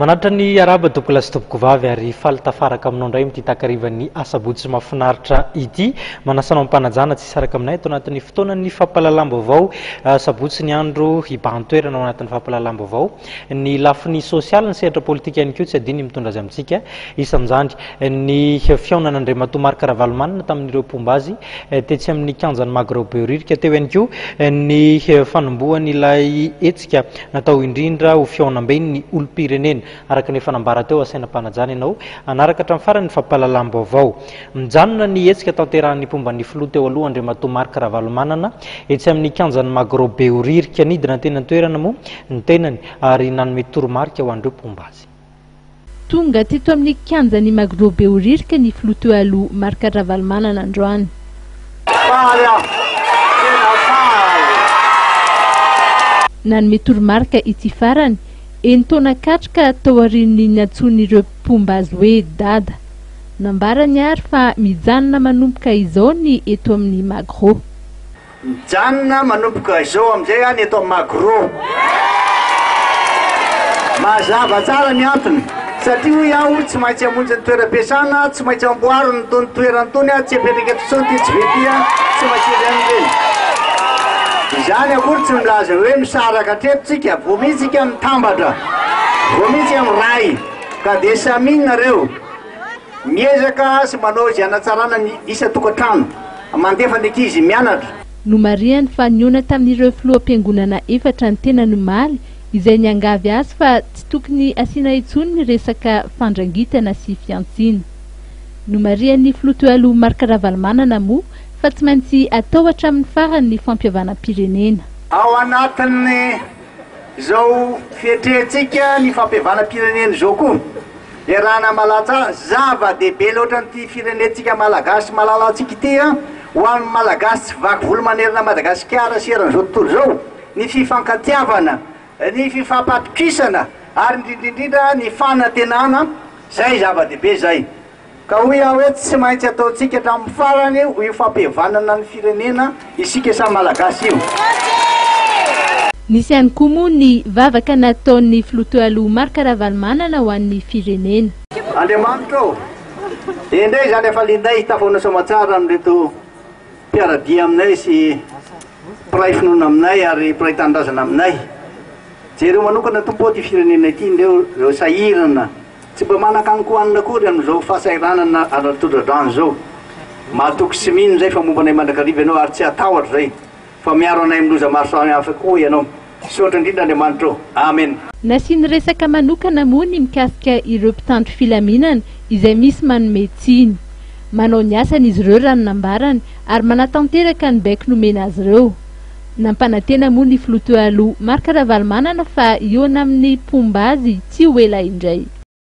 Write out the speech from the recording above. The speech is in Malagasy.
Manatitra ny arahaba tompokolahy sy tompokovavy ary faly tafaraka aminao indray amin'ity takarivan'ny asabotsy mahafinaritra ity. Manasa anao am-panajana tsy hisaraka aminay ato anatin'ny fotoanan'ny fampahalalam-baovao sabotsy ny andro hibahan-toerana ao anatin'ny fampahalalam-baovao. Ny lafiny sosialy, ny sehatra politika ihany koa tsy adino ny mitondra azy amintsika. Isan'izany ny fihaonan'Andriamatoa Marc Ravalomanana tamin'ireo mpomba azy tetsy amin'ny kianjan'ny Magro Behoririka. Teo ihany koa ny fanombohan'ilay hetsika natao indrindra ho fihaonamben'ny olom-pirenena. Araka ny efa nambara teo, asaina am-panajana ianao hanaraka hatramin'ny farany ny fampahalalam-baovao. Mijanona ny hetsika tanterahan'ny mpomba ny filoha teo aloha Andriamatoa Marc Ravalomanana etsy amin'ny kianjan'ny Magro Behoririka. Nidina teny an-toerana moa ny tenany ary nanome toromarika ho an'ireo mpomba azy. Tonga teto amin'ny kianjan'ny Magro Behoririka ny filoha teo aloha Marc Ravalomanana androany. Faly aho, tena faly. Nanome toromarika ity farany, enin-taona katroka taorian'ny niantsoan'ireo mpomba azy hoe Dada. Nambarany ary fa mijanona manomboka izao ny eto amin'ny Magro. Mijanona manomboka izao amin'izay aho ny eto amin'ny Magro. Mazava tsara ny antony, satria hoy aho tsy maintsy hamonjy ny toeram-piasana, tsy maintsy amboarina itony toerana itony, tsy apetraka eto intsony ity tsy vy ity, tsy maintsy ireny ireny. Izany akory tsy milaza hoe misaraka hatreto tsika, vao mihitsy tsika mitambatra, vao mihitsy miray, ka dia samia nareo. Miezaka sy manao izay hanatsarana ny isan-tokantrano, mandefa ny ankizy mianatra. Nomarihany fa nihaona tamin'ireo filoham-piangonana efatra ny tenany omaly izay niangavy azy fa tsy tokony asiana intsony ny resaka fandrangitana sy fihantsiana. Nomarihan'ny filoha teo aloha Marc Ravalomanana moa fa tsy maintsy atao hatramin'ny farany ny fampihavanam-pirenena. Ao anatin'izao fiatrehantsika ny fampihavanam-pirenena izao koa Iarahana mahalala tsara, zava-dehibe loatra an'ity firenentsika Malagasy malalantsika ity ho an'ny Malagasy tsy vaky volo manerana Madagasikara sy eran'izao tontolo izao ny fifankatiavana, ny fifampatokisana ary indrindra indrindra ny fanantenana, izay zava-dehibe izay. Ka hoy aho hoe tsy maintsy ataontsika hatramin'ny farany io fampihavanana ny firenena isika samy Malagasy io. Nisy ihany koa moa ny vavaka nataon'ny filoha teo aloha Marc Ravalomanana ho an'ny firenena. Andriamanitra ô! Endrey izany hafalianay tafahoana soamatsara amin'ireto mpiara-dia aminay sy mpiray finoana aminay ary mpiray tanindrazana aminay. Jereo manokana Tompo ô ity firenena ity, indreo ireo sahirana Tsy mba manan-kanin-kohanina akory amin'izao fahasahiranana ara-tondra-drano izao. Mahatoky sy mino izay fa momba anay mandrakariva Ianao ary tsy hatahotra izay fa miaro anay amin'ny loza maro samihafa koa Ianao. Misaotra indrindra Andriamanitra ô. Amen. Nasiany resaka manokana moa ny mikasika ireo mpitandro filaminana izay misy manome tsiny. Manao ny asany izy ireo raha ny nambarany ary manatanteraka ny baiko nomena azy ireo. Nampanantena moa ny filoha teo aloha Marc Ravalomanana fa hihaona amin'ny mpomba azy tsy ho ela indray.